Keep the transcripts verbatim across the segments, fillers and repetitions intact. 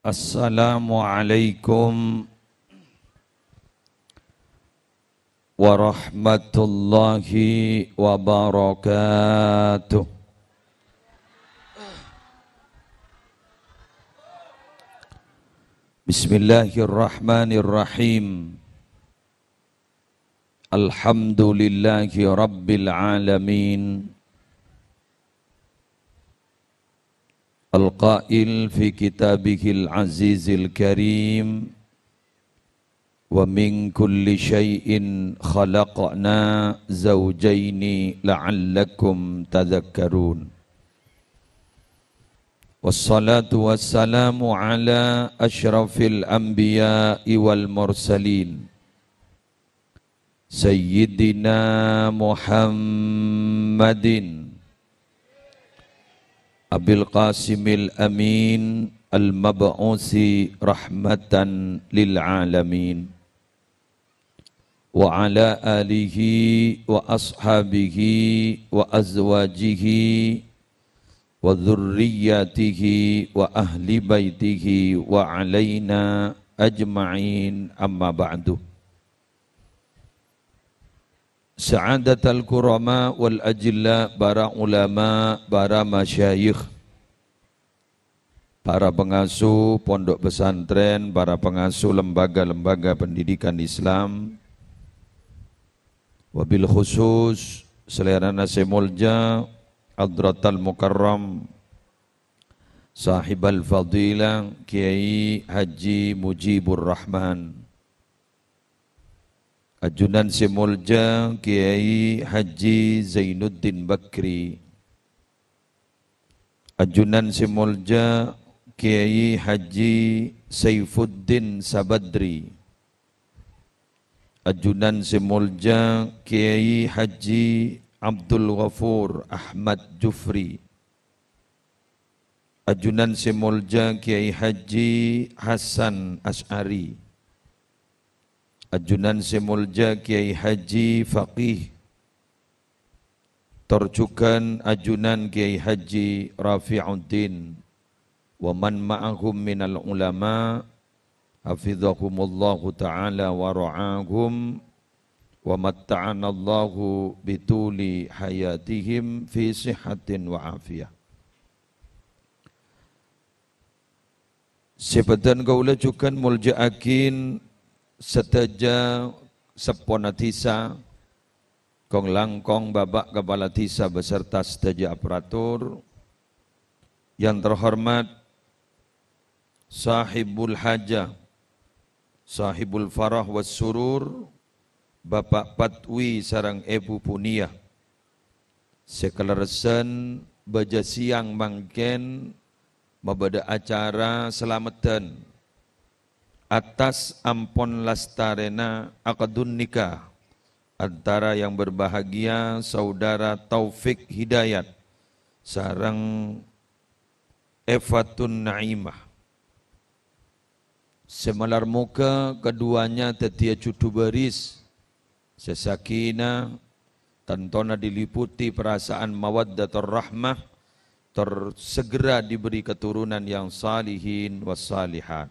Assalamualaikum warahmatullahi wabarakatuh. Bismillahirrahmanirrahim. Alhamdulillahi rabbil alamin. Al-qail fi kitabihil azizil karim, "Wa min kulli syai'in khalaqna zawjaini la'allakum tadzakkarun." Wassalatu wassalamu ala asyrafil anbiya'i wal mursalin, Sayyidina Muhammadin Abil Qasimil Amin al-mab'usi rahmatan lil alamin, wa ala alihi wa ashabihi wa azwajihi wa dzurriyyatihi wa ahli baitihi wa alaina ajma'in, amma ba'du. Sa'adatal kurama wal ajilla, para ulama, para masyayikh, para pengasuh pondok pesantren, para pengasuh lembaga-lembaga pendidikan Islam, wabil khusus salèrana sè molja Hadratal Mukarram Sahibal Fadilah Kiai Haji Mujibur Rahman, ajunan sè molja Kiai Haji Zainuddin Bakri, ajunan sè molja Kiai Haji Saifuddin Sabadri, ajunan sè molja Kiai Haji Abdul Ghafur Ahmad Jufri, ajunan sè molja Kiai Haji Hasan Asy'ari, ajunan sè molja Kiai Haji Faqih, tor jhughân ajunan Kiai Haji Rafiuddin, wa man ma'ahum minal ulama, hafizahumullahu ta'ala wa ra'ahum, wa matta'anallahu bituli hayatihim fi sihhatin wa afiyah. Sè bâdhân kaulâ jhughân molja'aghi sadhâjâ seppona dhisa, kong-langkong Bapak Kepala Dhisa beserta sadhâjâ aparatur, yang terhormat Sahibul Hajah, Sahibul Farah was Surur, Bapak Patwi sareng Èbhu Puniyah, sè kalerressan bâjâ sèyang mangkèn mabâdâ acara salameddhân attas ampon lastarèna akadun nikah antara yang berbahagia Saudara Taufik Hidayat sareng Efatun Naimah. Sè malar moghâ keduanya dhâddhiyâ jhudhu bâris sè sakinah, tantona diliputi perasaan mawaddatur rahmah, tor segera diberi keturunan yang salihin was salihat.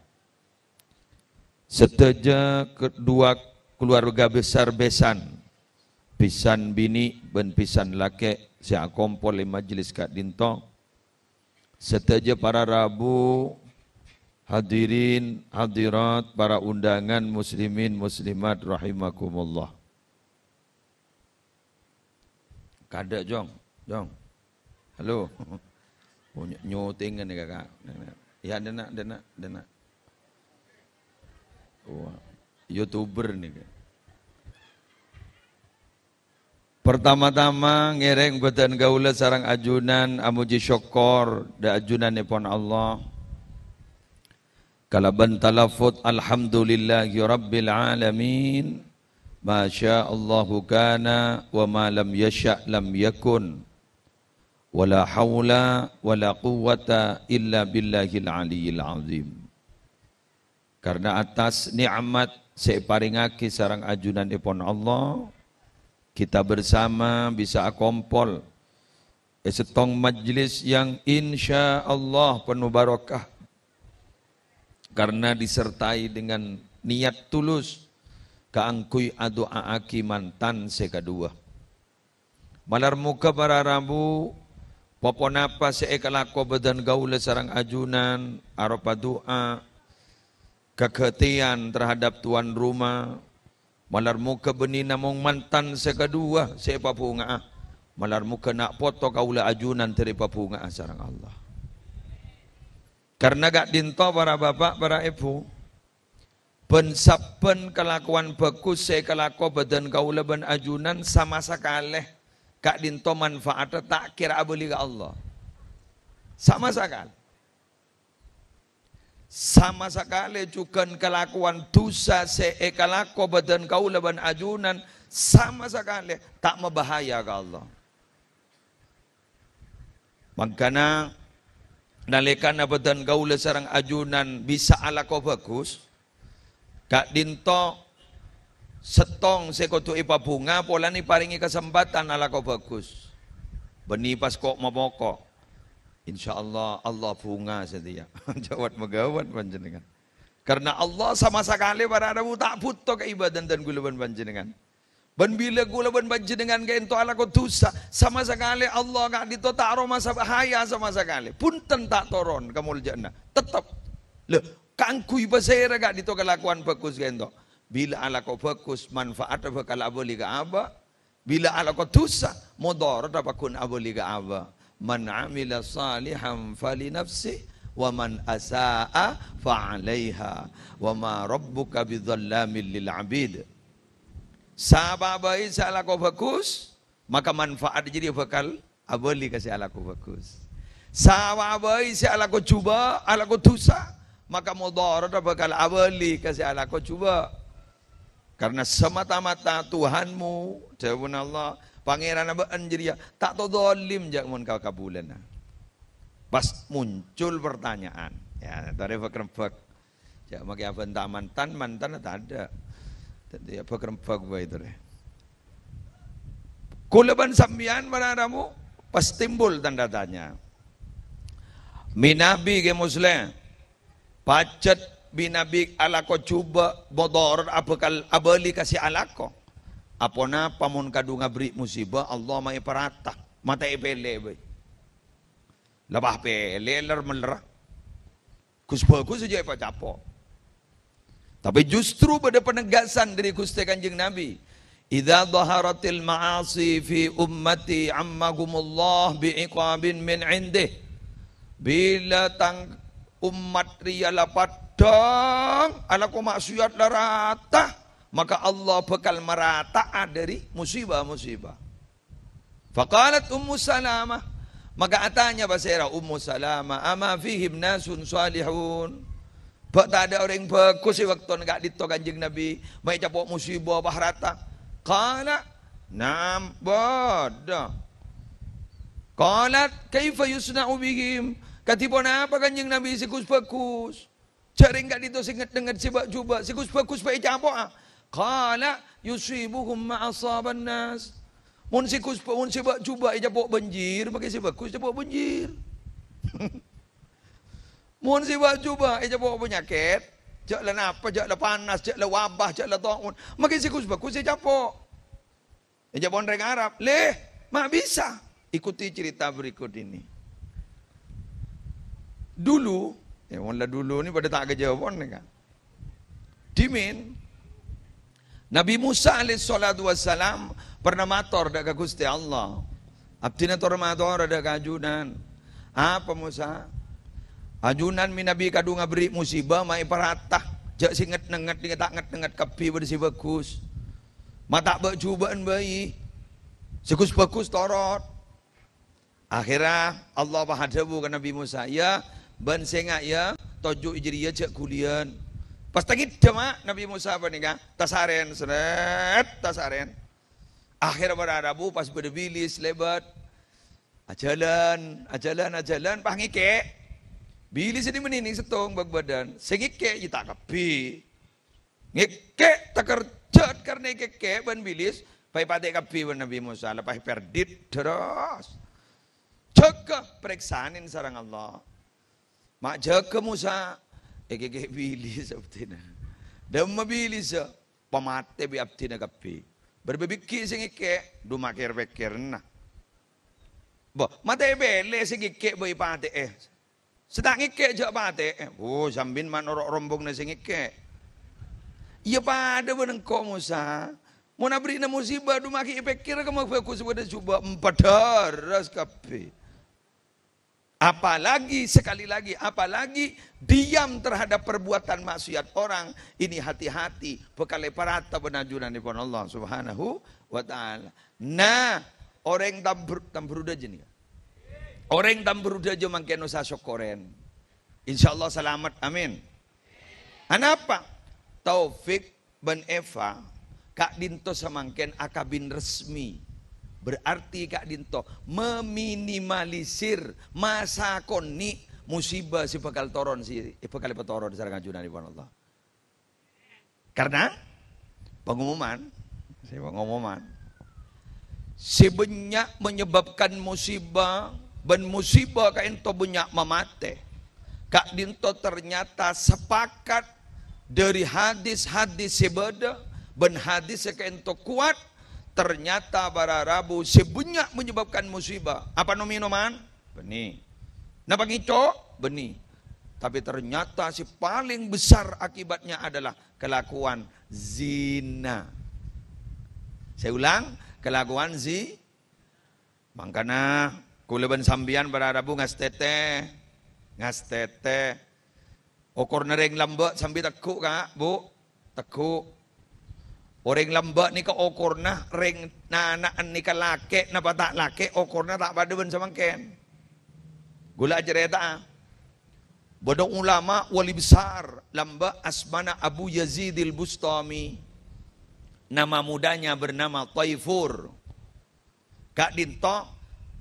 Sadhâjâ kedua keluarga besar bhisan, bhisan binè' bân bhisan lakè' sè akompol è majelis ka'dinto, sadhâjâ para rabu, hadirin, hadirat, para undangan, muslimin, muslimat, rahimakumullah. Kadâ', Jong. Jong. Halo. Oh, ny-, nyoteng nèka, Kak. Iyâ, dâna', dâna', dâna'. Wah, YouTuber nèka. Pertama-tama ngèrèng bâdân kaulâ sareng ajunan amojhi sokkor dâ' ajunanèpon Allah. Kalabân talaffuz, "Alhamdulillahi rabbil alamin. Ma sya Allahu kana, wa ma lam yasya' lam yakun. Wa la haula wa la quwwata illa billahil aliyyil azim." Karena atas nikmat sè èparèngaghi sareng ajunanèpon Allah, kita bersama bisa akompol è sèttong majelis yang insya Allah penuh barokah. karna disertai dengan niat tulus kaangghuy adu'a'aghi mantan sè kaduwâ. Malar moghâ para rabu, pa-ponapa sè èkalako bâdân kaulâ sareng ajunan, aropa du'a, kaghâtèyan terhadap tuan rumah, malar moghâ bânnè namong mantan sè kaduwâ sè èpabhunga'a, malar moghâ na' poto kaulâ ajunan dhâri pabhunga'a sareng Allah. Karna ka'dinto para bapa', para èbhu, bân sabbhân kalakowan bhâghus sè èkalako bâdân kaulâ bân ajunan sama sakalè ka'dinto manfaatta ta' kèra abâli ka Allah. Sama sakalè. Sama sakalè jhughân kalakowan dhusa sè èkalako bâdân kaulâ bân ajunan sama sakalè ta' mabahaya ka Allah. Mangkana, nalèkana bâdân kaulâ sareng ajunan bisa alako bhâghus, ka'dinto sèttong sè kodhu èpabhunga polana èparèngè kasempadhân alako bhâghus. Bânnè pas ko' mapoko. Insyaallah, Allah bhunga satèya. Jâwât maghâbây panjhennengngan. Karna Allah sama sakalè para rabu ta' bhuto ka ibâdâh dhân kaulâ bân panjhennengngan. Bân bilâ kaulâ bân panjhennengngan ka'dinto alako dhusa, sama sakalè Allah ka'dinto ta' aromasa bahaya sama sakalè. Bhunten ta' toron kamoljâ'ânna. Tettep. Lho, kaangghuy pasèra ka'dinto kalakowan bhâghus ka'dinto? Bilâ alako bhâghus, manfaatta bhâkal abâli ka abâ'. Bilâ alako dhusa, modharatta pagghun abâli ka abâ'. "Man 'amila shalihan falinafsih, wa man asa'a fa'alaiha, wa ma rabbuka bidzallamin lil 'abid." Sapa bhâi sè alako bhâghus, maka manfaat jârèya bhâkal abâli ka sè alako bhâghus. Sapa bhâi sè alako jhubâ', alako dhusa, maka modharatta bhâkal abâli ka sè alako jhubâ'. Karna semata-mata Tuhanmu, dhâbuna Allah, Pangèranna bâ'ân jârèya ta' tao dholim jâ' mon ka kabulâna. Pas muncul pertanyaan, ya, torè bâk-rembâk. Jâ' makè abânta mantan, mantanna tadâ'. Dhâddhi, ya, bâk-rembâk bhâi torè. Kaulâ bân sampèyan para rabu, pas timbul tanda tanya. Mènabi Kè Muslèh, pajhât mènabi alako jhubâ', modharatta bhâkal abâli ka sè alako. Aponapa mon kadhung aberri' musibâ, Allah ma' èparata, ma' ta' èpèlè bhâi. La pas pèlè ler-mellèra. Ghus-bhâghus jâ' èpacapo'. Tapè justru bâdâ penegasan dhâri Ghustè Kanjeng Nabi, "Idza dhaharatil ma'asi fi ummati ammahumullah bi iqabin min indih." Bilâ tang ommat rèya la paddhâng alako ma'siyat la rata, maka Allah bhâkal marata'a dhâri musibâ-musibâ. Faqalat Ummu Salamah, maka atanya pasèra Ummu Salamah, "Ama fihim nasun salihun?" Bâ' tadâ' orèng bhâghus è bâktona ka'dinto Kanjeng Nabi, ma' ècapo' musibâ pas rata. Qala, "Na'am, bâdâ." Qalat, "Kaifa yusna'u bihim?" Kadhi ponapa Kanjeng Nabi sè ghus-bhâghus? Jhâ' rèng ka'dinto sè ngèt-nèngèt sè bâ'-jhubâ', sè ghus-bhâghus bhâi ècapo'a. Qala, "Yusibuhum ma asaban nas." Mon sè ghus-, mon sè bâ'-jhubâ' ècapo' bânjir, makè sè bhâghus ècapo' bânjir. Mon sè bâ'-jhubâ' ècapo' panyakèt, jhâ' la napa, jhâ' la panas, jhâ' la wabah, jhâ' la to'on, makè sè ghus-bhâghus ècapo'. Ècapo' orèng Arab, lè, ma' bisa. Ikuti cerita berikut ini. Dulu, ya, mon la dulu nè padâ ta' kajhâwâbhân nè, kan. Dhimèn, Nabi Musa alaihissalatu wassalam pernah mator dâ' ka Ghustè Allah, "Abdhina tor mator dâ' ka ajunan." "Apa, Musa?" "Ajunan mènabi kadhung aberri' musibâ, ma' èparata. Jhâ' sè ngèt-nèngèt, ta' ngèt-nèngèt kabbhi bâdâ sè bhâghus. Ma' ta' bâ'-jhubâ'ân bhâi. Sè ghus-bhâghus torot." Akhèrra Allah pas adhâbu ka Nabi Musa, "Iyâ, bân sènga', iyâ, toju' jârèya jhâ' ghuliyân." Pas tangèdhâ, ma', Nabi Musa panèka, tasarèn, srèt, tasarèn. Akhèrra para rabu pas bâdâ bilis lèbât. Ajhâlân, ajhâlân, ajhâlân, pas ngèkè'. Bilis nè mènèng sèttong bâk bâdân. Sè ngèkè' iyâ ta' kabbhi. Ngèkè' takerjhât karna èkèkè' bân bilis, pas èpatè' kabbhi bân Nabi Musa, la pas èpèrdit terros. Jâgâ, parèksanè sareng Allah. Ma' jâgâ Musa, Èkèkè' bilis abdhina. Dâmma bilissa, pamatè bi' abdhina kabbhi. Bâr bâbighi' sè ngèkè', dhu makèr-pèkkèranna. Bo, matè pèlè sè ngèkè' bhâi patè'è. Sè ta' ngèkè' jhâ' patè'è. Oh, sambin ma' noro' rombongnga sè ngèkè'. Iyâ padâ bân engko', Musa. Mon abherri'na musibâ, dhu makè èpèkkèr ka ma' bhâghus bâdâ jhubâ', empadhârâs kabbhi. Apalagi, sekali lagi, apalagi diam terhadap perbuatan maksiat orang, ini hati-hati, bhâkal èparata bân ajunanèpon Allah Subhanahu wa Ta'ala. Nah, orèng tambur-, tambur dhâjâ nèka. Orèng tambur dhâjâ mangkèn osa sokkorèn. Insyaallah salamet. Amin. Anapa? Taufik bân Eva, ka'dinto samangkèn akabin resmi. Berarti ka'dinto meminimalisir, masakonnè' musibâ sè bhâkal toron, sè bhâkal èpatoron sareng ajunanèpon Allah. Karena pengumuman, sè pengumuman. Sè bânnya' menyebabkan musibâ, bân musibâ ka'dinto bânnya' mamatè. Ka'dinto ternyata sepakat dhâri hadis-hadis sè bâdâ, bân hadis sè ka'dinto kowat, ternyata para rabu sè bânnya' menyebabkan musibâ. Apa nom-ènoman? Bânnè. Napa ngèco'? Bânnè. Tapè ternyata sè palèng besar akibatnya adalah kelakuan zina. Saya ulang, kelakuan zi-, mangkana kaulâ bân sampèyan para rabu ngastètè, ngastètè. Okorna rèng lambâ' sambi tegghu', Ka', Bu'. Tegghu'. Orèng lambâ' nèka okorna rèng nana'an nèka lakè' napa ta' lakè', okorna ta' padâ bân samangkèn. Ghulâ acarèta'a. Bâdâ ulama wali besar lambâ' asmana Abu Yazidil Bustami. Nama mudanya bernama Taifur. Ka'dinto,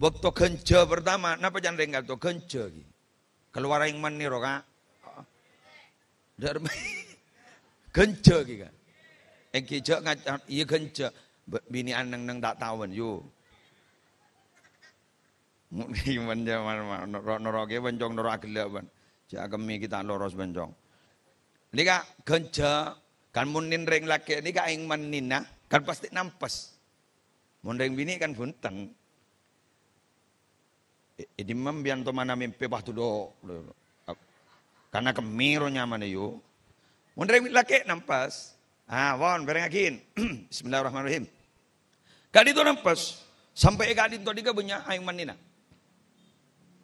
bâkto ghânjhâ pertama, napa can rèng ka'dinto ghânjhâ ghi? Kalowar aèng mani ro, Ka'. Dhâr-, ghânjhâ ghi, Ka'. Èngghi jhâ' ngaca', iyâ ghânjhâ. Bâ-, binè'an neng-neng ta' taowan, yu. Mon ghi mon jhâ' man-, man-, noro', noro' ghi bân cong, noro' aghellâ' bân. Jhâ' akemmè ghi ta' loros bân cong. Nèka ghânjhâ, kan mon nèng rèng lakè' nèka aèng manina, kan pastè nampes. Mon rèng binè' kan bhunten. E-, è dimma sampèyan tomana mèmpè, wah, todhu'. Kana kemmè ro nyamana, yu. Mon rèng lakè' nampes. Ah, pon, pèrèngngaghi. Bismillahirrahmanirrahim. Ka'dinto nampes. Sampè' è ka'dinto nèka bânnya' aèng manina.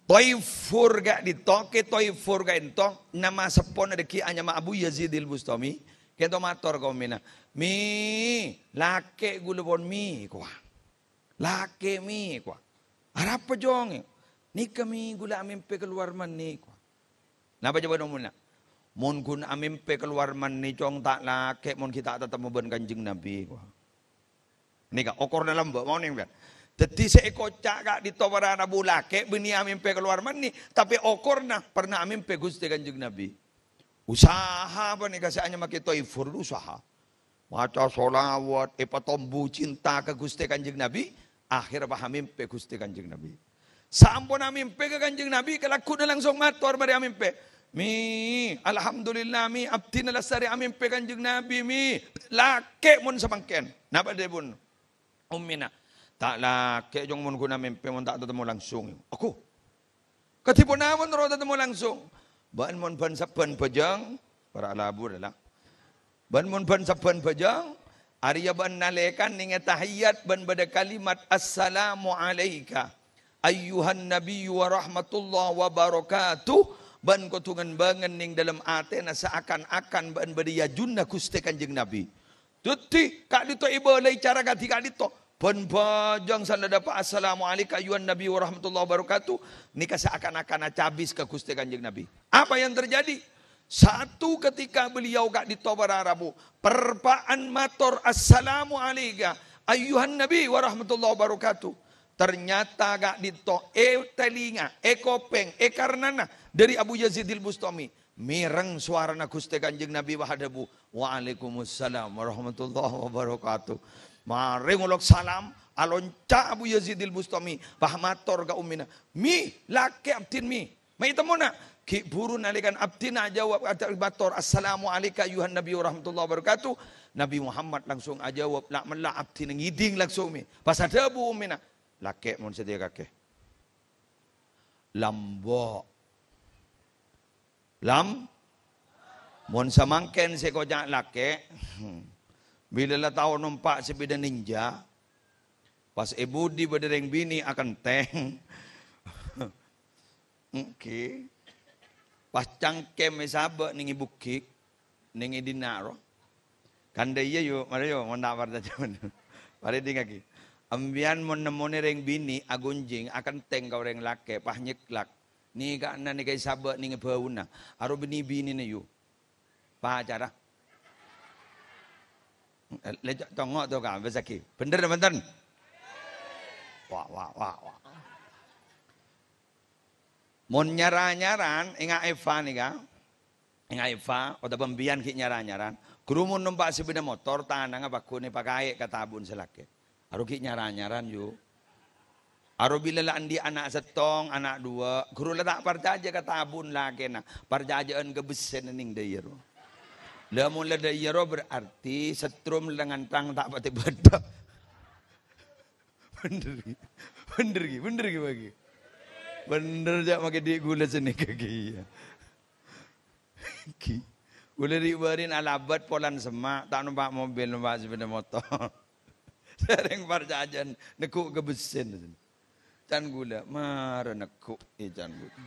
Toifur ka'dinto, Kè Toifur ka'dinto, nama seppona dhâggi' anyama Abu Yazidil Bustami. Ka'dinto mator ka ommèna, "Mi, lakè' ghulâ pon, Mi," kowa. "Lakè', Mi," kowa. "Arapa, Cong?" "Nèka, Mi, ghulâ amèmpè kalowar manè," kowa. Napa jhâwâbhânna ommèna? "Mon ghun amèmpè kalowar manè, Cong, ta' lakè' mon ghi' ta' tatemmo bân Kanjeng Nabi," kowa. Nèka okorna lambâ' mon nèng, kan. Dhâddhi sè èkoca' ka'dinto para rabu lakè' binè' amèmpè kalowar manè, tapè okorna pernah amèmpè Ghustè Kanjeng Nabi. Usaha panèka sè anyama Kè Toifur, usaha. Maca sholawat, èpatombu cinta ka Ghustè Kanjeng Nabi, akhèr pas amèmpè Ghustè Kanjeng Nabi. Saamponna amèmpè ka Kanjeng Nabi, kalagghu'na langsung mator marè amèmpè. "Mi, alhamdulillah, Mi, abdhina lastarè amèmpè Kanjeng Nabi, Mi. Lakè' mon samangkèn." Napa dhâbuna ommèna? "Ta' lakè', Cong, mon ghun amèmpè, mon ta' tatemmo langsung." Aku. Kadhi ponapa terro tatemmo langsung? Bâ'na mon bân-sabbhân bhâjâng, para' labu rèla. Bâ'na mon bân-sabbhân bhâjâng, arèya bâ'na nalèkana nèng tahiyat bân bâdâ kalimat, "Assalamu alaika ayyuhan nabiyyu wa rahmatullahi wa barakatuh." Bâ'na kodhu ngen-bângen nèng dâlem atèna saakan-akan bâ'na bâdâ è ajunna Ghustè Kanjeng Nabi. Dhâddhi, ka'dinto èbâlâi cara kadhi ka'dinto. Bân bhâjâng sanna dâpa', "Assalamu alaika ayyuhan nabi wa rahmatullahi wa barakatuh." Nèka saakan-akan acabis ka Ghustè Kanjeng Nabi. Apa yang terjadi? Satu ketika beliau ka'dinto para rabu, perpa'an mator, "Assalamu alaika ayyuhan nabi wa rahmatullahi wa barakatuh." Ternyata ka'dinto è telinga, è kopèng, è karnana dhâri Abu Yazidil Bustami. Mèreng sowarana Ghustè Kanjeng Nabi, pas adhâbu, "Waalaikumsalam warahmatullahi wabarakatuh." Marè ngolok salam, alonca' Abu Yazidil Bustami, pas mator ka ommèna, "Mi, lakè' abdhina, Mi." Mè' temmona, ghi' buru nalèkana abdhina ajâwâb, ada mator, "Assalamu alaika ayyuhan nabiyyu wa rahmatullahi wa barakatuh." Nabi Muhammad langsung ajâwâb, la'-mella' abdhina ngèdhing langsung mè'. Pas adhâbu ummina, "Lakè' mon satèya kakè." Lambâ'. Lam-, mon samangkèn sè èkoca' lakè', bilâ la tao nompa' sepeda ninja, pas è budi bâdâ rèng binè' akantèng. Èngghi. Pas cangkem èsabâ' nèng è bukik, nèng è dinna' ro. Kandhâ iyâ, yu, marè, yu, mon ta' parcajâ. Marè èdingngaghi. Empèyan mon nemmonè rèng binè' aghunjing, akantèng ka orèng lakè', pas nyeklak. Nèka'na nèka èsabâ' nèng è bâuna. Aro bânnè binèna, yu. Pacara. Lè, co-, congo' to, Ka', bâsaghi. Bhendher, bhunten? Wah, wah, wah, wah. Mon nyar-anyaran, enga' Eva nèka. Enga' Eva, otabâ empèyan ghi' nyar-anyaran. Ghuru mon nompa' sepeda motor, tanangnga pagghun èpakaè' ka tabun sè lakè'. Aro ghi' nyar-anyaran, yu. Aro bilâ la andi' ana' sèttong, ana' duwâ', ghuru la ta' parcajâ ka tabun lakèna, parcajâ'ân ka bessèna nèng dâ' iyâ ro. La mon la dâ' iyâ ro berarti setrum la ngantang ta' patè bâdâ. Bhendher ghi? Bhendher ghi? Bhendher ghi, Pak ghi? Bhendher, jhâ' makè dhi' ghulâ sanèka ghi, iyâ. Ghi. Ghulâ ri'-bâri'na alabât polana semma', ta' nompa' mobil, nompa' sepeda motor. Sèrèng parcajâ'ân neggu' ka bessèna. Can ghulâ, mara neggu', è, can ghulâ.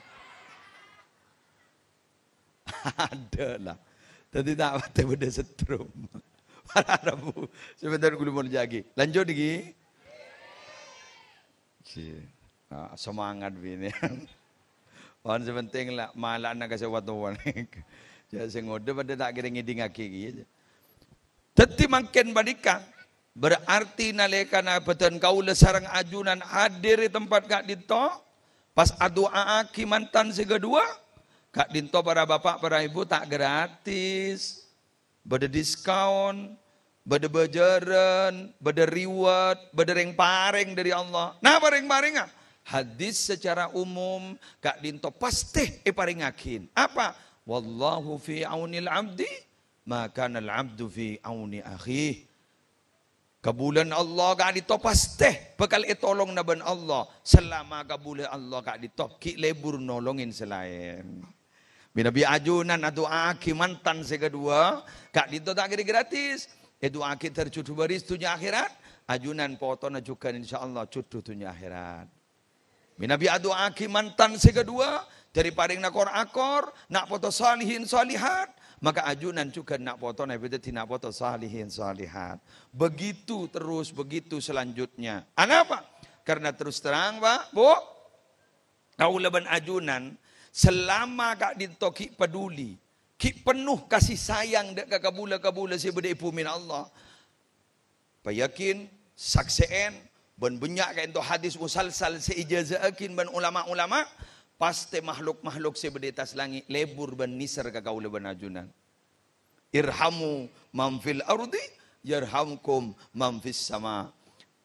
Adâ' la. Dhâddhi ta' patè bâdâ setrum. Para rabu. Sabhendher ghulâ mon jâghi. Lanjut ghi. Ji. Ah, semangat binèyan. Pon sè penting la, mala'ana ka sè wa-towa. Jhâ' sè ngodâ padâ ta' kèra ngèdingngaghi kèya. Dhâddhi mangkèn panèka, berarti nalèkana bhâdhân kaulâ sareng ajunan hadir è tempat ka'dinto, pas adu'a'aghi mantan sè kaduwâ, ka'dinto para bapa', para ibu ta' gratis. Bâdâ diskon, bâdâ bâjârân, bâdâ reward, bâdâ rèng-parèng dâri Allah. Napa rèng-parèngnga? Hadis secara umum, ka'dinto pastè èparèngaghi. Apa? "Wallahu fi aunil abdi, ma kanal abdu fi auni akhih." Kabulâna Allah ka'dinto pastè bhâkal ètolonga bân Allah. Selama kabulâ Allah ka'dinto ghi' lebur nolongin sè laèn. Manabi ajunan adu'aaghi mantan sè kaduwâ, ka'dinto ta' kèra gratis. Èdu'aaghi dhâr jhudhu bâris dhunnya akhèrat, ajunan potona jhughân insyaallah jhudhu dhunnya akhèrat. Manabi adu'aaghi mantan sè kaduwâ, dhâri parèngna kor-akor, na' poto salihin salihat, maka ajunan jhughân na' potona èpadhâddhi na' poto salihin salihat. Begitu terus, begitu selanjutnya. Anapa? Karena terus terang, Pak, Bu, kaulâ bân ajunan, selama ka'dinto ghi' paduli, ghi' penno kasih sayang dâ' ka kabulâ-kabulâ sè bâdâ è bhumina Allah, Payakin, saksè'è, bân bânnya' ka'dinto hadis musalsal sè èjaza'aghi bân ulama-ulama, pastè mahluk-mahluk sè bâdâ è attas langngè' lebur bân nèser ka kaulâ bân ajunan. "Irhamu man fil ardi, yarhamkum man fis sama."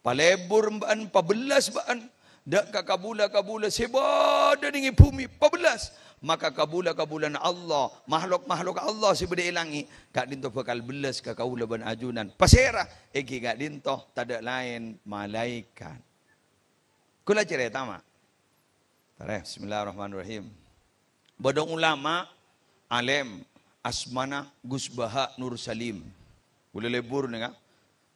Palebur bâ'ân, pabellas bâ'ân, dâ' ka kabulâ-kabulâ sè bâdâ nèng è bhumè, pabellas. Maka kabulâ-kabulâna Allah, mahluk-mahluk Allah sè bâdâ è langngè', ka'dinto bhâkal bellas ka kaulâ bân ajunan. Pasèra? Èngghi ka'dinto, tadâ' laèn, malaèkat. Kaulâ carèta, Ma'. Tarè, bismillahirrahmanirrahim. Bâdâ ulama, alèm, asmana Gus Baha Nur Salim. Kaulâ lebur nèng,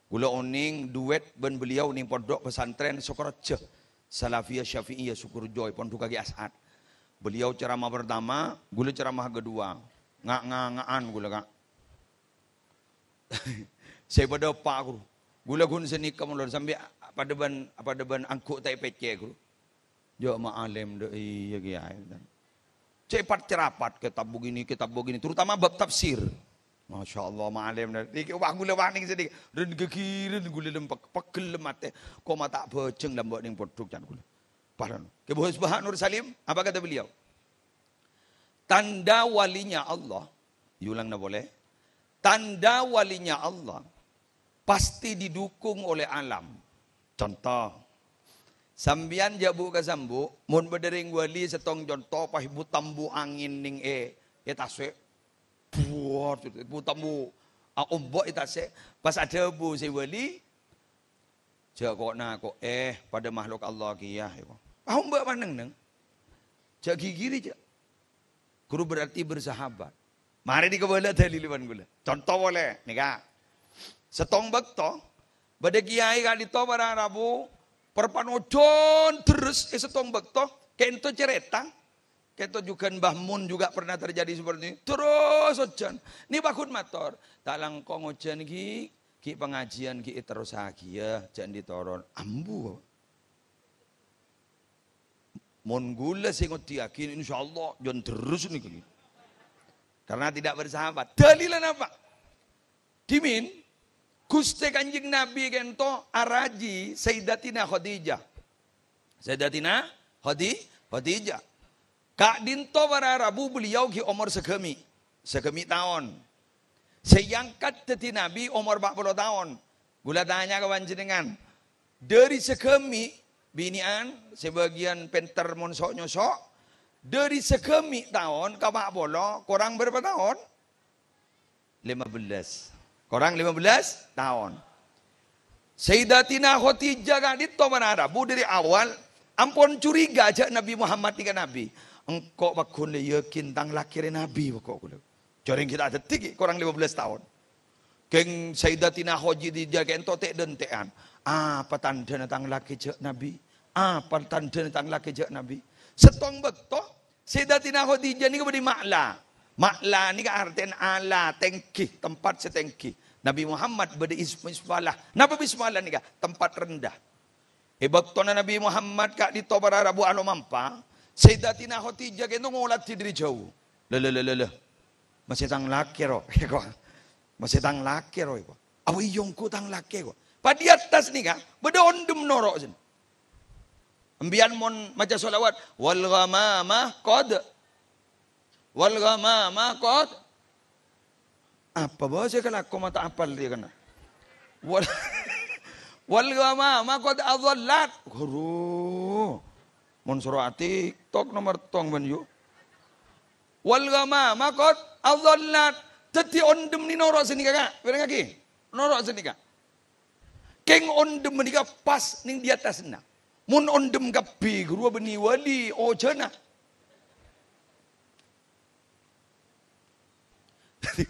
Kaulâ onèng duet bân beliau nèng pondhuk pesantren Sukorejo, Salafiyah Syafi'iyah Sukorejo, èpondhukkaghi As'ad. Beliau ceramah pertama, kaulâ ceramah kedua. Nga'-nganga'an kaulâ, Ka'. Sè padâ eppa', ghuru. Kaulâ ghun sanèka molor, sampè' padâ bân, padâ bân angghu ta' èpèccè', ghuru. Jhâ' ma'alèm dâ' iyâ kèyaè. Cè' pat-cerapat, kitab begini, kitab begini, terutama bab tafsir. Masya Allah, ma'alèm dâ'. Nèkè, wah, kaulâ wani sanèka. Rèn ghighirân kaulâ lem peg-, pegghel lem atè. Koma ta' bhâjâng lambâ' nèng pondhuk can kaulâ. Parèng. Kè Gus Baha Nur Salim, apa kata beliau? Tanda walinya Allah, èolangna polè. Tanda walinya Allah pasti didukung oleh alam. Contoh, Sampèyan jhâ' bu' ka sambu', mon bâdâ rèng wali sèttong conto pas bu-tambu angèn nèng è, è tasè'. Buwâr, bu-tambu, a, ombo' è tasè'. Pas adhâbu sè wali, "Jhâ' ko'-nako', eh, padâ makhluk Allah kèya," èko. Pas ombo' panèng-nèng. "Jhâ' ghighiri, jhâ'." Ghuru berarti bersahabat. Marè nèka bâlâ dalil bân kaulâ. Conto polè, nèka. Sèttong bâkto, bâdâ kèyaè ka'dinto para rabu, parpan ojhân terros è sèttong bâkto, ka'dinto carèta. Ka'dinto jhughân Mbah Mun juga pernah terjadi seperti ini. Terros ojhân. Nè paggun mator, "Ta' langkong ojhân ghi', ghi' pangajiyân ghi' èterrossaghiyâ, jhâ' andi' toron." Ambu. Mon kaulâ sè ngoddhiyâghi, insyaallah, jhân terros nèka. Karena tidak bersahabat. Dalilnya apa? Dhimèn, Ghustè Kanjeng Nabi ka'dinto arajhi Sayyidatina Khadijah. Sayyidatina Khadi-, Khadijah. Ka'dinto para rabu beliau ghi' omor sagâmè'. Sagâmè' taon. Sè èangkat dhâddhi nabi omor pa' polo taon. Kaulâ tanya ka panjhennengngan, dhâri sagâmè' binè'an, sè bâgiyân pènter mon so'-nyoso', dhâri sagâmè' taon ka pa' polo, korang bârâmpa taon? Lima belas. Korang lima belas taon. Sayyidatina Khadijah ka'dinto para rabu dhâri awal ampon curiga jhâ' Nabi Muhammad nèka nabi. "Engko' paggun la yakin tang lakè rè nabi, pokok kaulâ." Jhâreng ghi' ta' dhâddhi ghi' korang lima belas taon. Kèng Sayyidatina Khadijah ka'dinto tè'-dântè'an. "Apa tandhâna tang lakè jhâ' nabi? Apa tandhâna tang lakè jhâ' nabi?" Sèttong bâkto, Sayyidatina Khadijah nèka bâdâ è ma'la. Ma'la nèka artèna ala, tèngghi, tempat sè tèngghi. Nabi Muhammad bâdâ is-, bismillah. Napa bismillah nèka? Tempat rendah. È bâktona Nabi Muhammad ka'dinto para rabu alomampa, Sayyidatina Khadijah ka'dinto ngoladhi dhâri jhâu. "Lè, lè, lè, lè, lè. Masè tang lakè, ro." Èko. "Masè tang lakè, ro," èko. "Apa iyâ ongghu tang lakè," èko. Padâ è attas nèka, bâdâ ondhem noro' sèn. Empèyan mon maca sholawat, "Wal ghamama qad, wal ghamama qad." Apa bâ sè kalako ma' ta' apal rèya kana? Wal, "Wal ghamama qad adhallat." Ghuru. Mon soro a-TikTok nomer tong bân yu. "Wal ghamama qad adhallat." Dhâddhi ondhem nè noro' sè nèka, Ka'. Pèrengngaghi. Noro' sè nèka. Kèng ondhem nèka pas nèng di attasna. Mon ondhem kabbhi ghâruwa bânnè wali ojhâna. Dhâddhi,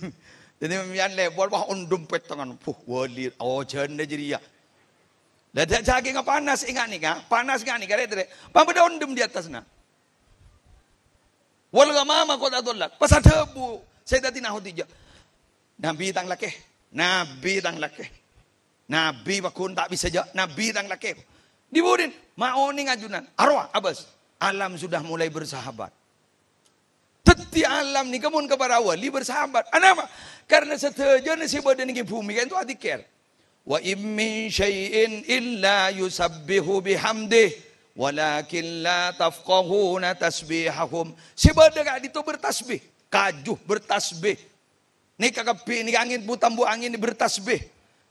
dhâddhi mèyan lèbur, wah, ondhem pèttongan. Puh, wali ojhâna jârèya. Lah, dâ-, sakènga panas, enga' nèka. Panas enga' nèka, rè'-, rè'. Pabâdâ ondhem di attasna. "Wal ghamama qad adhallat." Pas adhâbu Sayyidatina Khadijah, "Nabi tang lakè, nabi tang lakè. Nabi paggun ta' bisa jhâ', nabi tang lakè." Dibudin, "Ma' onèng ajunan, arowa, abâs. Alam sudah mulai bersahabat." Dhâddhi alam nèka mon ka para wali bersahabat. Anapa? Karena sadhâjâna sè bâdâ nèng è bhumè ka'dinto adzikir. "Wa in min syai'in illa yusabbihu bihamdih, walakin la tafqahuna tasbihahum." Sè bâdâ ka'dinto bertasbih, kaju bertasbih. Nèka kabbhi nèka angèn, bu-tambu angèn bertasbih.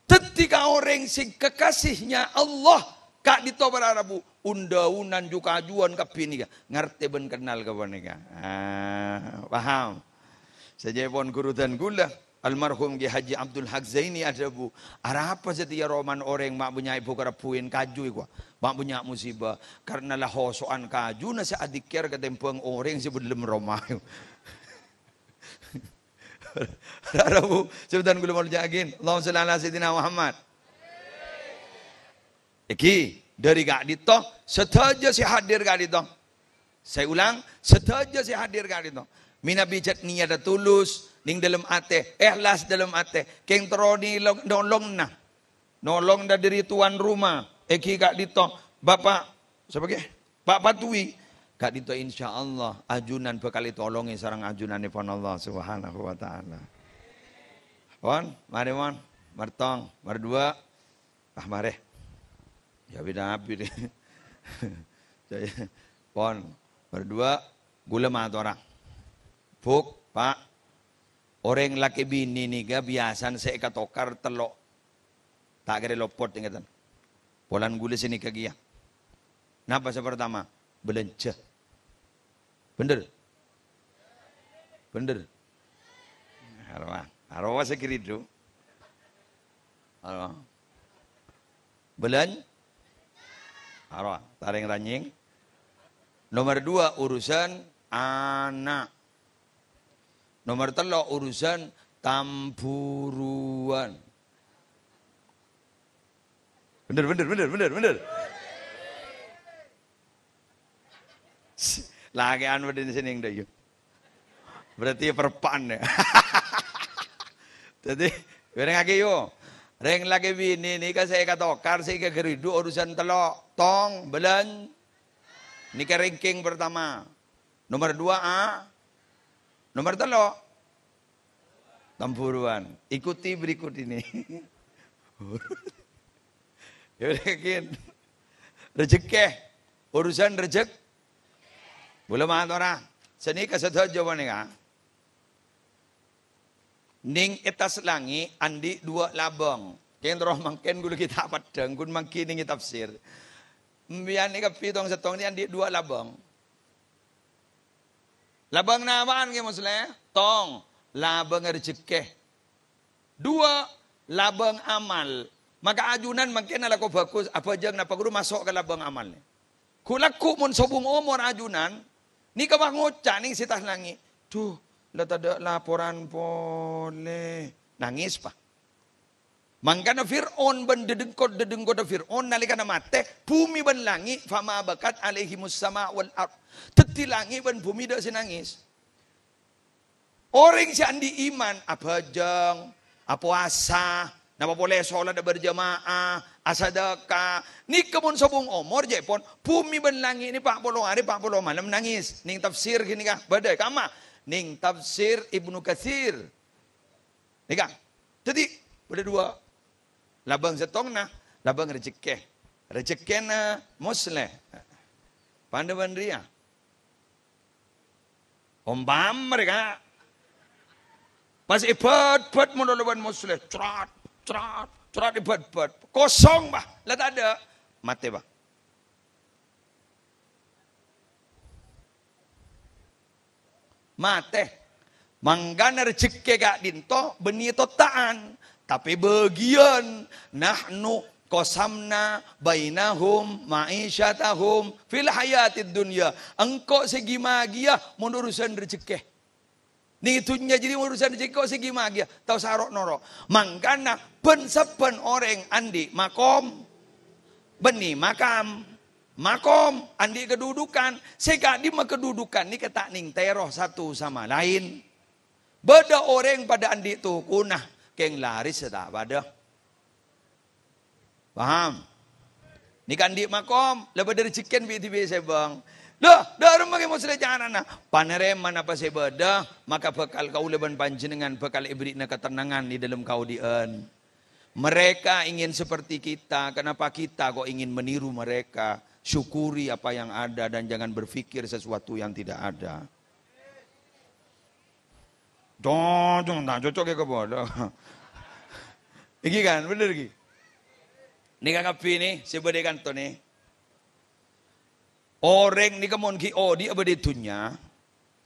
Dhâddhi ka orèng sè kekasihnya Allah, ka'dinto para rabu, un-daunan ju-kajuan kabbhi nèka. Ngartè bân kennal ka panèka. Ah, paham? Sajâ pon ghuru dân kaulâ, almarhum Kiai Haji Abdul Haq Zaini adhâbu, "Arapa satèya romana orèng ma' bânnya' èbu-karabbuwin kaju èko, ma' bânnya' musibah, karna la hoso'an kajuna sè adzikir katèmbhâng orèng sè bellem roma." Para rabu, sè bhâdhân kaulâ molja'aghi. Allahumma shalli ala sayyidina Muhammad. Èngghi, dhâri ka'dinto, sadhâjâ sè hadir ka'dinto. Saya ulang, sadhâjâ sè hadir ka'dinto. Mènabi jhât niyadhâ tulus, nèng dâlem atè, èhlas dâlem atè. Kèng terro nèlong-, nolongnga. Nolong dâ-, dhâri tuan rumah, èngghi ka'dinto, Bapak, sapa ghi? Pak Patwi. Ka'dinto insyaallah ajunan bhâkal ètolongè sareng ajunanèpon Allah Subhanahu wa Ta'ala. Pon, marè, pon. Martong, mardua. Ah, marè. Yâ, bidhâ abit. Pon, mardua, kaulâ matora. Bu', Pak, orèng lakè binè nèka biyasana sè èkatokar tello'. Ta' kèra lopot, èngatan. Polana kaulâ sè nèka kèya. Napa sè partama? Bâlânjhâ. Bhender? Bhender? Arowa, arowa sè ghâridhu. Arowa. Bâlân? Arowa, tarèng ranyèng. Nomor dua, urusan ana'. Nomor tello', urusan tamburuwân. Bhender, bhender, bhender, bhender, bhender. Lakè'an bâdâ sè nèng dâ' iyâ. Berarti perpan yâ. Dhâddhi, bhârengngaghi yâ. Rèng lakè binè nèka sè èkatokar, sè èkaghâridhu urusan tello'. Tong, bâlân. Nèka ranking pertama. Nomor dua, a. Nomor tello'. Tamburuwân. Ikuti berikut ini. Ya, mungkin. Rejhekkè. Urusan rejek-, Bulâ matora. Sanèka sadhâjâ panèka. Nèng è attas langngè' andi' duwâ' labâng. Kèng terro mangkèn ghulâ ghi' ta' peddhâng, ghun mangghi nèng è tafsir. Empèyan nèka kabbhi tong-settong nèka andi' duwâ' labâng. Labâng napa'an, Kè Musleh? Tong, labâng rejhekkè. Duwâ', labâng amal. Maka ajunan mangkèn alako bhâghus, abhâjâng napa ghuru maso' ka labâng amal. Ghu-, lagghu' mon sobung omor ajunan, nèka pas ngoca' nèng sè attas langngè', "Dhu, la tadâ' laporan polè." Nangès, Pa'. Mangkana Fir'aun bân dhâdhengko-, dhâdhengkodhâ Fir'aun nalèkana matè, bhumè bân langngè', "Fama bakat alaihimus sama wal ard." Dhâddhi langngè' bân bhumè dâ' sè nangès. Orèng sè andi' iman, abhâjâng, apowasa, napa polè sholat berjamaah, asadâka. Nèka mon sobung omor, jâèpon, bhumè bân langngè' nè pa' polo arè, pa' polo malem nangès. Nèng tafsir ghânèka, bâdâ, kamma? Nèng tafsir Ibnu Katsir. Nèka. Dhâddhi, bâdâ duwâ'. Labâng sèttongnga, labâng rejhekkè. Rejhekkèna Musleh. Pandhâ bân rèya. Ompama rèya, Ka'. Pas èbât-bât mon lolowan Musleh. Crat, crat, crat èbât-bât. Kosong, Pa'. La tadâ'. Matè, Pa'. Matè. Mangkana rejhekkè ka'dinto bânnè totta'an, tapè bâgiyân. "Nahnu qasamna bainahum ma'isyatahum fil hayatid dunya." Engko' sè ghi-magiyâ mon urusan rejhekkè. Nèng dhunnya jârèya mon urusan rejhekkè engko' sè ghi-magiyâ, tao saro' noro'. Mangkana bân-sabbân orèng andi' makom, bânnè makam. Makom, andi' kadudukan. Sè ka'dimma kadudukan nèka ta' nèng tèro satu sama lain. Bâdâ orèng padâ andi' tokona, kèng larissa ta' padâ. Paham? Nèka andi' makom, la bâdâ rejhekkèn bi'-dhibi' sè bâng. Lho, dâ' remma Kè Musleh carana? Panarèma napa sè bâdâ, maka bhâkal kaulâ bân panjhennengngan bhâkal èbherri'na katennangan è dâlem kaodi'ân. Mereka ingin seperti kita. Kenapa kita kok ingin meniru mereka? Syukuri apa yang ada dan jangan berpikir sesuatu yang tidak ada. Cocok, ta' cocok ya kepala. Iki kan, bener iki? Nèka kabbhi nè, sè bâdâ è kanto nè. Orèng nèka mon ghi' odi'â bâdâ è dhunnya,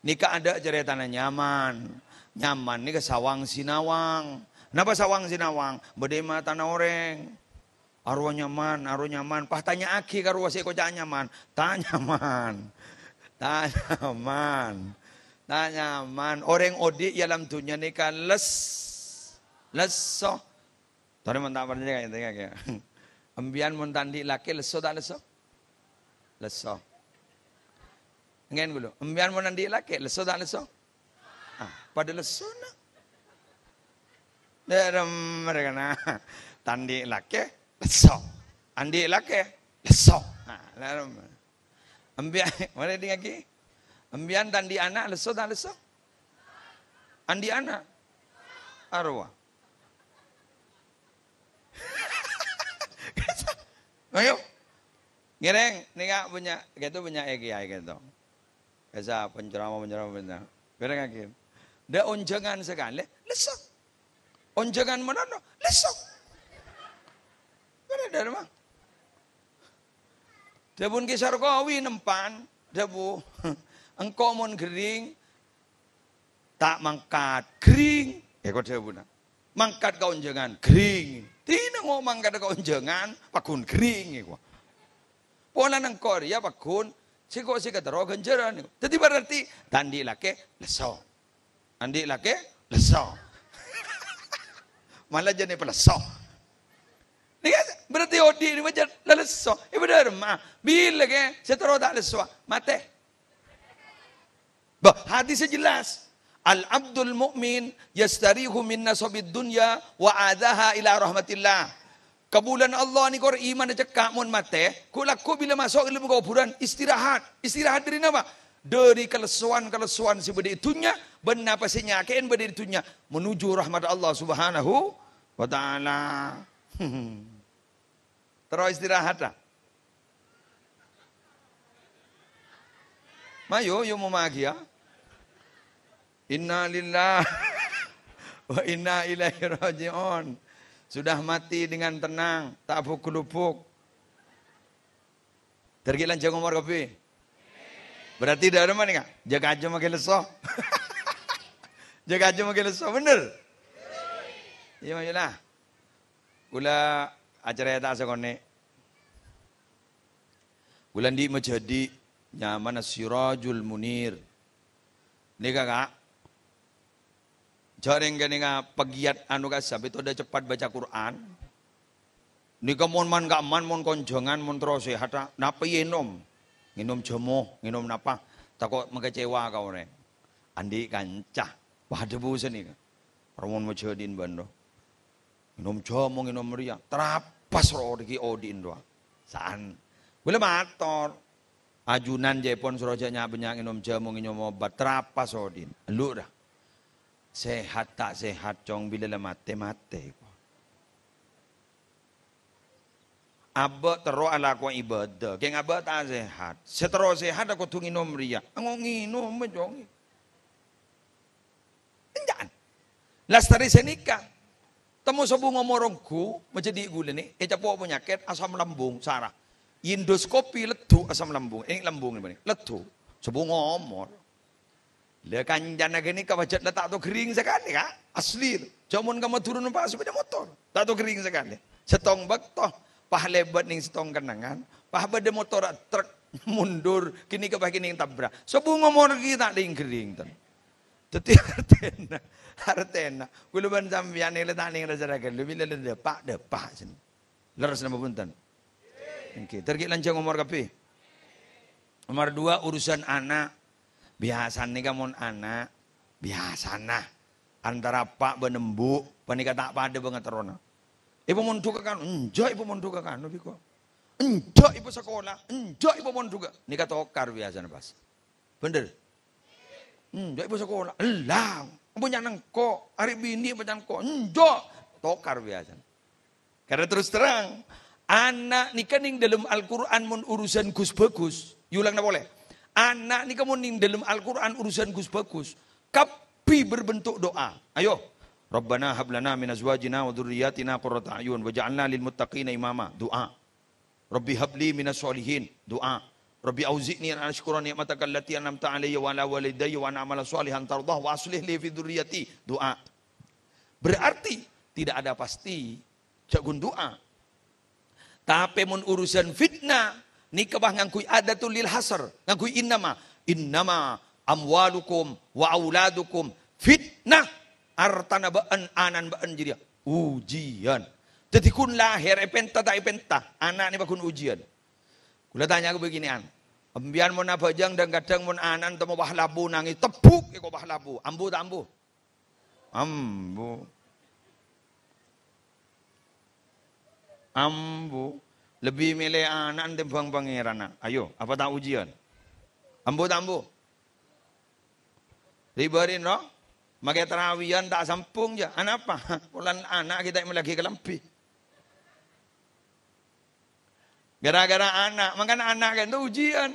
nèka adâ' carètana nyaman. Nyaman nèka sawang sinawang. Napa sawang sinawang? Bâdâ è matana orèng. Arowa nyaman, arowa nyaman. Pas tanya'aghi ka rowa sè èkoca' nyaman. Ta' nyaman. Ta' nyaman. Ta' nyaman. Orèng odi' è alam dhunnya nèka les-, lesso. Torè mon ta' parcajâ, ka'dinto, ya. Empèyan mon ta' andi' lakè, lesso ta' lesso? Lesso. Ngèn ghâllu. Empèyan mon andi' lakè, lesso ta' lesso? Ah, padâ lessona. Dâ' remma rèya kana. Ta' andi' lakè, lesso. Andi' lakè, lesso. Ah, dâ' remma. Empèyan, marè èdingngaghi. Empèyan ta' andi' ana', lesso ta' lesso? Andi' ana'. Arowa. Ayo. Ngèrèng, nèka bânnya', gitu bânnya' è kiyaè gitu. Biasa penceramah-penceramah bânnya'. Ngèrèng lagi. Dâ' onjhângan sakalè, lesso. Onjhângan malolo, lesso. Bâdâ dâ' remma. Dhâbuna Kè Sarkowi nèmpa'an, dhâbu, "Engko' mon ghering, ta' mangkat, ghering." Èko dhâbuna. "Mangkat ka onjhângan, ghering." Dina ngo' mangkat ka onjhângan, paggun ghering, èko. Polana engko' rèya paggun, sèngko' sè katerro ghânjhârân, èko. Dhâddhi berarti ta' andi' lakè, lesso. Andi' lakè, lesso. Mala jhâ' nè palesso. Nèka berarti odi' nè bâjâ la lesso. È bâdâ remma. Bilâ kè, sè terro ta' lesso, matè. Bah, hadisnya jelas. "Al-abdul mu'min yastarihu min nasabid dunya wa adaha ila rahmatillah." Kabulâna Allah nèko rè imanna cekka' mon matè, ghu'-lagghu' bilâ maso' è dâlem kobhurân, istirahat. Istirahat dâri napa? Dâri kalessowan-kalessowan sè bâdâ è dhunnya, bân napa sè nyakè'è bâdâ è dhunnya, menuju rahmat Allah Subhanahu wa Ta'ala. Terro istirahat, ah. Mayu, yu, momaghi, ya. Innalillahi wa inna ilaihi raji'un. Sudah mati dengan tenang, ta' buk-gelubuk. Dâri ghi' lanjhâng omor kabbhi. Berarti dâ' remma nèka, jâ' kajâ maghi lesso. Jâ' kajâ maghi lesso, bhender? Iyâ, mayu lah. Kaulâ acarèta sakonè'. Kaulâ andi' majhâdhi' nyamana Sirajul Munir. Nèka, Ka'. Jhâ' rèng kènènga pegiat anu ka sampè' todâ ceppat baca Qur'an. Nèka mon man-ka'emman, mon konjhângan, mon terro sehat, a, napa ènom? Ngènom jhâmo, ngènom napa? Tako' makecewa ka orèng. Andi' kanca. Wah, dhâbu sanèka. Romon majhâdhi'in bâ'na. Ngènom jhâmo, ngènom rèya. Trapas ro dhâggi' odi'in rowa. Sa'an. Kaulâ mator. Ajunan jâ' pon soro jâ' nya'-bânnya' ngènom jhâmo, ngènom obat. Trapas odi'in. Ellura. Sehat ta' sehat, cong, bilâ la matè, matè. Abâ' terro alako ibadah. Kèng abâ' ta' sehat. Sè terro sehat kodhu ngènom rèya. Ango ngènom, cong. Enjâ'ân. Lastarè sanèka. Temmo sobung omor ongghu, majhâdhi' ghulâ nè, ècapo' panyakèt asam lambung, sara. Endoskopi leddhu asam lambung, eh, lambung nè, leddhu. Sobung omor. La kancana ghânèka pajhât la ta' tao ghering sakalè, Ka'. Asli. Jhâ' mon ka Madhurâ nompa' sepeda motor. Ta' tao ghering sakalè. Sèttong bâkto, pas lèbât nèng sèttong kennengngan, pas bâdâ motor truk mundur, ghânèka pas kènèng tabrak. Sobung omor ghi' ta' lèng-ghering, ten. Dhâddhi artèna, artèna, kaulâ bân sampèyan nèka la ta' nèng ra-sara ghâllu, bilâ la dâpa', dâpa' sèn. Lerres napa bhunten? Èngghi, dâr ghi' lanjhâng omor kabbhi. Nomor dua, urusan ana'. Biyasana ka mon ana', biyasana. Antara eppa' bân embu', panèka ta' padâ bângaterrona. Èpamondhughâ ka anu, enjâ' èpamondhughâ ka anu, bhiko. Enjâ' èpasakola, enjâ' èpamondhughâ. Nèka tokar biyasana pas. Bhender? Hmm, jâ' èpasakola. Ella, embu' nya' nèngko', arè' binè' embu' nya' nèngko'. Enjâ'. Tokar biyasana. Karena terus terang, ana' nèka nèng dâlem Al-Qur'an mon urusan gus-bagus. Èyolangana polè. Ana' nèka mon nèng dâlem Al-Qur'an urusan gus-bagus. Kabbhi berbentuk doa. Ayo. "Rabbana hab lana min azwajina wa dzurriyyatina qurrata a'yun waj'alna lil muttaqina imama." Doa. "Rabbi habli minas sholihin." Doa. "Rabbi auzi'ni an asykura ni'mataka allati an'amta alayya wa ala walidayya wa an a'mala sholihan tardah wa aslih li fi dzurriyyati." Doa. Berarti tidak ada pasti. Jâ' ghun doa. Tapè mon urusan fitnah, nèka pas ngangghuy adatul lil hasr, ngangghuy innama. "Innama amwalukum wa auladukum fitnah." Artana bâ'ân, ana'na bâ'ân jârèya ujiân. Dhâddhi ghun lahèr èpènta ta' èpènta, ana' nèka ghun ujiân. Kaulâ tanya ka bâgiyân, empèyan mon abhâjâng dhâng-kadhâng mon ana'na temmo pahlabu nangès tebbhuk èko pahlabu, ambu ta' ambu? Ambu. Ambu. Lebbi mèlè ana'na tèmbhâng Pangèranna. Ayo, apa ta' ujiân? Ambu ta' ambu? Ribârin, no? Makè tarawiyan ta' sambhung, jâ. Anapa? Polana ana' kita' mellèaghi kalambhi. Gara-gara ana', mangkana ana' kan itu ujian.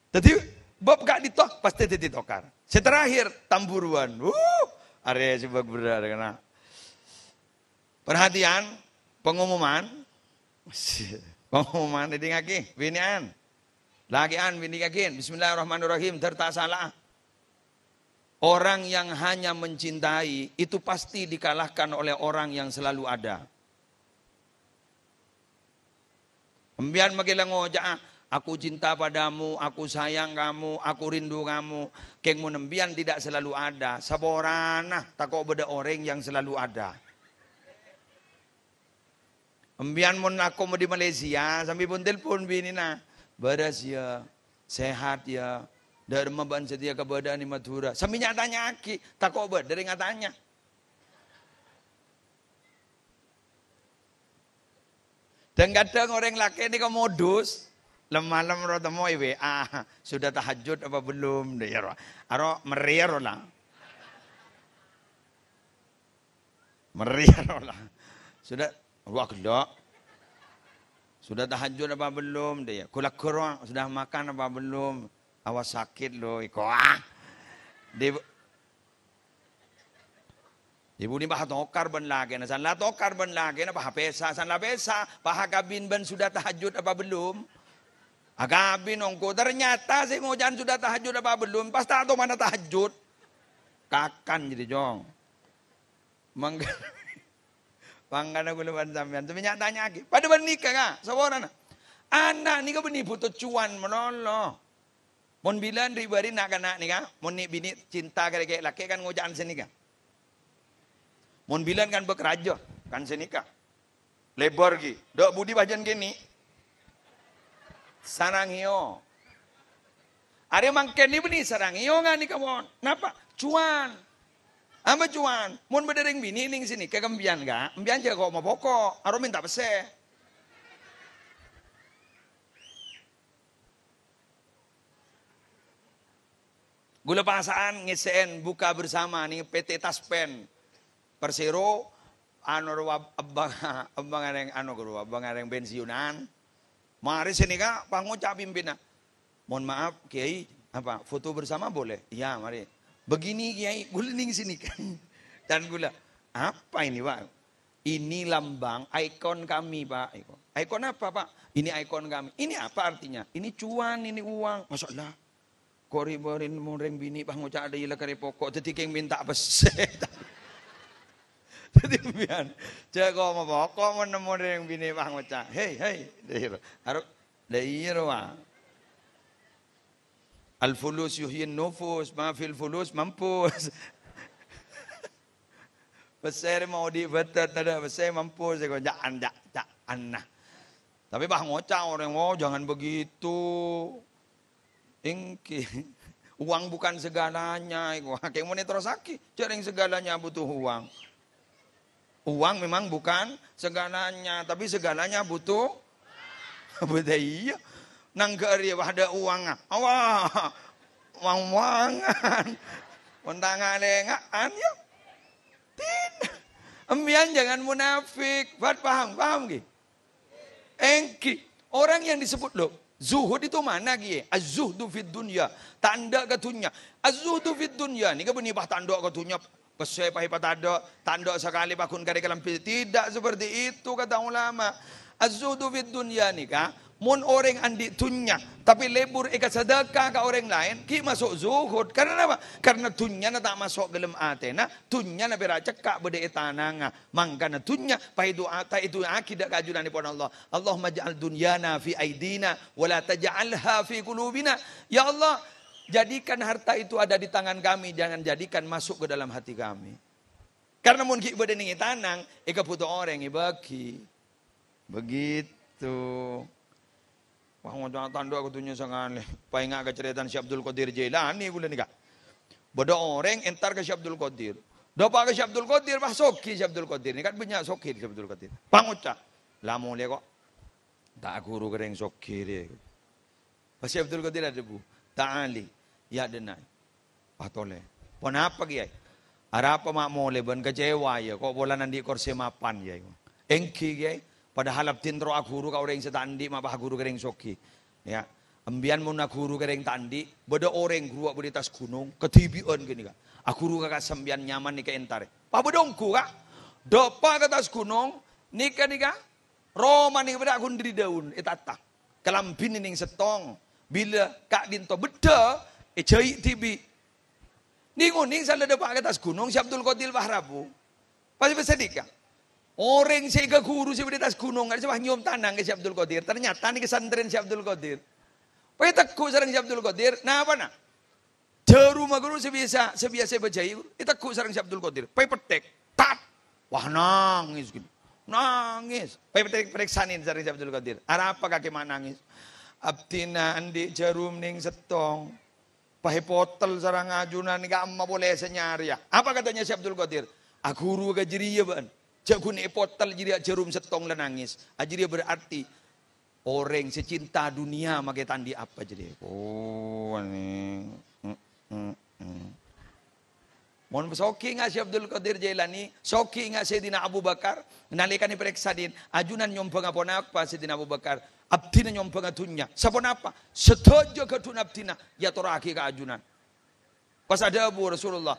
Dhâddhi, bab ka'dinto pastè dhâddhi tokar. Sè terakhir, tamburuan. Wuh, arè sè bâk-bârâ' kèna. Perhatian, pengumuman. Pengumuman, èdingngaghi, binè'an. Lakè'an binè' kakèn, "Bismillahirrahmanirrahim," dâr ta' sala'a. Orang yang hanya mencintai itu pasti dikalahkan oleh orang yang selalu ada. Empèyan makè la ngoca'a, "Aku cinta padamu, aku sayang kamu, aku rindu kamu." Kèng mon empèyan tidak selalu ada, saporana tako' bâdâ orèng yang selalu ada. Empèyan mon lako ma-, di Malaysia, sambi pon telpon binèna, "Bârâs, yâ? Sehat, yâ? Dâ' remma bâ'na satèya kabâdâ'ân è Madhurâ?" Sambi nya-tanya'aghi, tako' bâdâ rèng atanya. Dhâng-kadhâng orèng lakè' nèka modus, lem-malem ro temmo è W A, "Sudah tahajud apa belum?" Dâ' iyâ ro. Aro merri ro la. Merri ro la. "Sudah," wah, gellâ'. "Sudah tahajud apa belum?" Dâ' iyâ. Ghulâ ghuru, "Sudah makan apa belum?" "Awas sakit lo, iko, ah." Di Ibu ni pas tokar bân lakèna, san la tokar bân lakèna, pas pèsa, san la pèsa, pas akabin bân sudah tahajud apa belum? Akabin ongghu, ternyata sè ngoca'an sudah tahajud apa belum, pas ta' tomana tahajud. Kakan jadi, Jong. Mangga-, mangkana kaulâ bân sampèyan, sè nya-tanya'aghi. Padâ bân nèka, Ka', saporana. Ana' nèka bânnè bhuto cuan malolo. Mon bilân ri'-bâri' na'-kana' nèka, mon nè'-binè' cinta ka rèkè' lakè' kan ngoca'an sanèka. Mon bilân kan bâk rajâ, kan sanèka. Lèbâr ghi. Dâ' budi bâjân kènè'. Sarangèyo. Arè mangkèn nè' bânnè sarangèyo nganèka mon. Napa? Cuan. Apa cuan? Mon bâdâ rèng binè' nèng sanèka ka empèyan, Ka', empèyan jhâ' ko'-mapoko', aro mènta pèssè. Ghulâ pasa'an ngèssè'è buka bersama nèng P T Taspen. Persero, anu, rowa, abang-, abangan yang, anu, ghuru, abangan yang pensiunan. Marè sanèka, pas ngoca' pimpinna, "Mohon maaf, Kiai, apa, foto bersama boleh?" "Iya, mari." "Begini, Kiai, ghulâ nèng sanèka." Dan ghulâ, "Apa ini, Pak?" "Ini lambang ikon kami, Pak." "Ikon apa, Pak?" "Ini ikon kami." "Ini apa artinya?" "Ini cuan, ini uang." "Masya Allah." Ko' ri'-bâri' mon rèng binè' pas ngoca' dâ' iyâ la karè poko', dhâddhi kèng mènta pèssè. Dhâddhi empèyan, jhâ' ko'-mapoko' mon nemmo rèng binè' pas ngoca', "Hei, hei." Dâ' iyâ ro. Aro, dâ' iyâ ro, Pak. "Al-fulus yuhyin nufus, ma fil fulus mampus." Pèssè rè maodi' bâdâ, tadâ' pèssè mampus, sè ko' ja'an, ja', ja'anna. Tapè pas ngoca' orèng, "Oh, jangan begitu." Èngghi. Uang bukan segalanya, iku. Kèng mon èterrossaghi, jhâ' rèng segalanya butuh uang. Uang memang bukan segalanya, tapi segalanya butuh. Bhâdhân iyâ. Nangghâ' rèya pas adâ' uwangnga. Wah, wang-wangan. Mon ta' nga'-lènga'an, yâ. Tidak. Empèyan jangan munafik. Buat paham, paham, ghi? Èngghi, orang yang disebut, loh, zuhud itu mana, ghi? Az-zuhdu fid dunya, tandhâ ka dhunnya. Az-zuhdu fid dunya nèka bânnè pas tandhâ ka dhunnya, pèssè pas èpatadâ', tandhâ sakalè pagghun karè kalambhi. Tidak seperti itu kata ulama. Az-zuhdu fid dunya nèka, mon orèng andi' dhunnya, tapè lebur èkasadhâka ka orèng laèn, ghi' maso' zuhud. Karena apa? Karena dhunnyana ta' maso' ghâlem atèna, dhunnyana pèra' cekka' bâdâ è tanangnga. Mangkana dhunnya paèdu'a-, taèdu'aaghi dâ' ka ajunan èpon Allah. "Allahumma ij'al dunyana fi aidina, wa la taj'alha fi qulubina." Ya Allah, jadikan harta itu ada di tangan kami, jangan jadikan masuk ke dalam hati kami. Karena mon ghi' bâdâ nèng è tanang, èkabhuto orèng èbâghi. Begitu. Wah, ngoca' tandhâ ka dhunnya sakalè. Paènga' ka carètana Syekh Abdul Qadir Jailani ghulâ nèka. Bâdâ orèng entar ka Syekh Abdul Qadir. Dâpa' ka Syekh Abdul Qadir, wah, soghi Syekh Abdul Qadir. Nèka bânnya' soghi Syekh Abdul Qadir. Pas ngoca', "La molè ko'. Ta' aghuru ka rèng soghi rè." Pas Syekh Abdul Qadir adhâbu, "Ta'ali, ya' dâ' enna'." "Wah, tolè." "Ponapa, Kèyaè?" "Arapa ma' molè bân kecewa, yâ, ko' polana andi' korsè mapan, yâ." "Èngghi, Kèyaè, padahal abdhina terro aghuru ka orèng sè ta' andi', ma' pas aghuru ka rèng soghi." "Yâ, empèyan mon aghuru ka rèng ta' andi', bâdâ orèng ghuruwâ' bâdâ è attas ghunong, kadhibi'ân ghânèka. Aghuru ka ka'issa' empèyan nyaman nèka èntarè." Pas bâdâ ongghu, Ka'. Dâpa' ka attas ghunong, nèka, nèka, roma nèka bâdâ ghun dâri dâun ètata. Kalambhina nèng sèttong, Bilâ ka'dinto beddhâ, èjhâi' dhibi'. Nèng-onèng sala dâpa' ka attas ghunong, Syekh Abdul Qadir pas rabu. Pas, pas sanèka. Orèng sè èkaghuru sè bâdâ è attas ghunong, kan sè pas nyom tanang ka Syekh Abdul Qadir. Ternyata nèka santrèna Syekh Abdul Qadir. Pas ètegghu' sareng Syekh Abdul Qadir, "Napana?" "Jhârumma ghuru sè biyasa, sè biyasa èbâjâi, ghuru." Ètegghu' sareng Syekh Abdul Qadir. Pas èpetthèk. Tat! Wah, nangès gini. Nangès. Pas èpetthèk, parèksanè sareng Syekh Abdul Qadir. "Arapa kakè ma' nangès?" "Abdhina andi' jhârum nèng sèttong. Pas èpotel sareng ajunan, ka'emma polè sè nyarèya." "Apa katanya Syekh Abdul Qadir?" "Aghuru ka jârèya bâ'na. Jhâ' ghun èpotel jârèya jhârum sèttong la nangès. Ajârèya berarti orèng sè cinta dunia makè ta' andi' apa jârèya." Oh, anè. Mm, mm, mm. Mon soghi nga' Syekh Abdul Qadir Jailani, soghi nga' Sayyidina Abu Bakar, nalèkana èparèksanè, "Ajunan nyombhângnga ponapa, Sayyidina Abu Bakar?" "Abdhina nyombhângnga dhunnya." "Saponapa?" "Sadhâjâ ghâdhuwânna abdhina èyatorraghi ka ajunan." Pas adhâbu Rasulullah,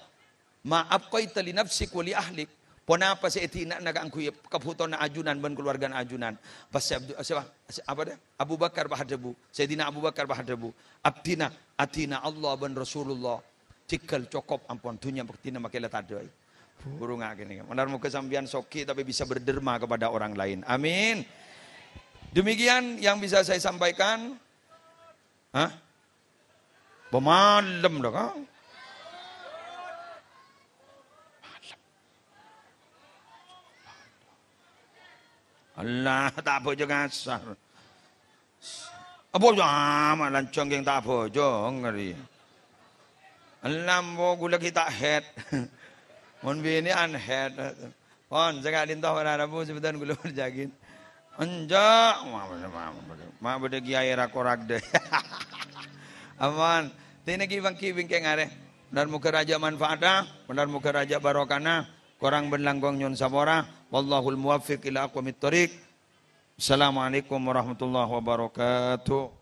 "Ma abqaita li nafsik wa li ahlik?" "Ponapa sè èdina'ana kaangghuy kabhutowanna ajunan bân kalowargana ajunan?" Pas sè Abdu-, sè, sè, apa dâ? Abu Bakar pas adhâbu, Sayyidina Abu Bakar pas adhâbu, "Abdhina, adhina Allah bân Rasulullah." Dhingghâl cokop, ampon, dhunnya bhâktina makè la tadâi. Burungnga kènè. Moghâ-moghâ sampèyan soghi tapi bisa berderma kepada orang lain. Amin. Demikian yang bisa saya sampaikan. Hah? Bâ malem dâ, Kang. Allah, ta' abhâjâng asar. Apa ya, ma' lanjhâng kèng ta' abhâjâng arèya. Ella, embu' ghulâ ghi' ta' head. Mon binè'an head. Pon, sè ka'dinto para rabu, sè bhunten ghulâ parcajâghi. Enjâ'. Ma' bâdâ, ma' bâdâ, ma' bâdâ kiyaè ra-korang dâ. Aman. Tènèki bângki bingkèng arè. Bhender moghâ rajâ manfaatna, bhender moghâ rajâ barokahna. Korang bân langkong nyo'on sapora. Wallahul muwaffiq ila aqwamit thoriq. Assalamualaikum warahmatullahi wabarakatuh.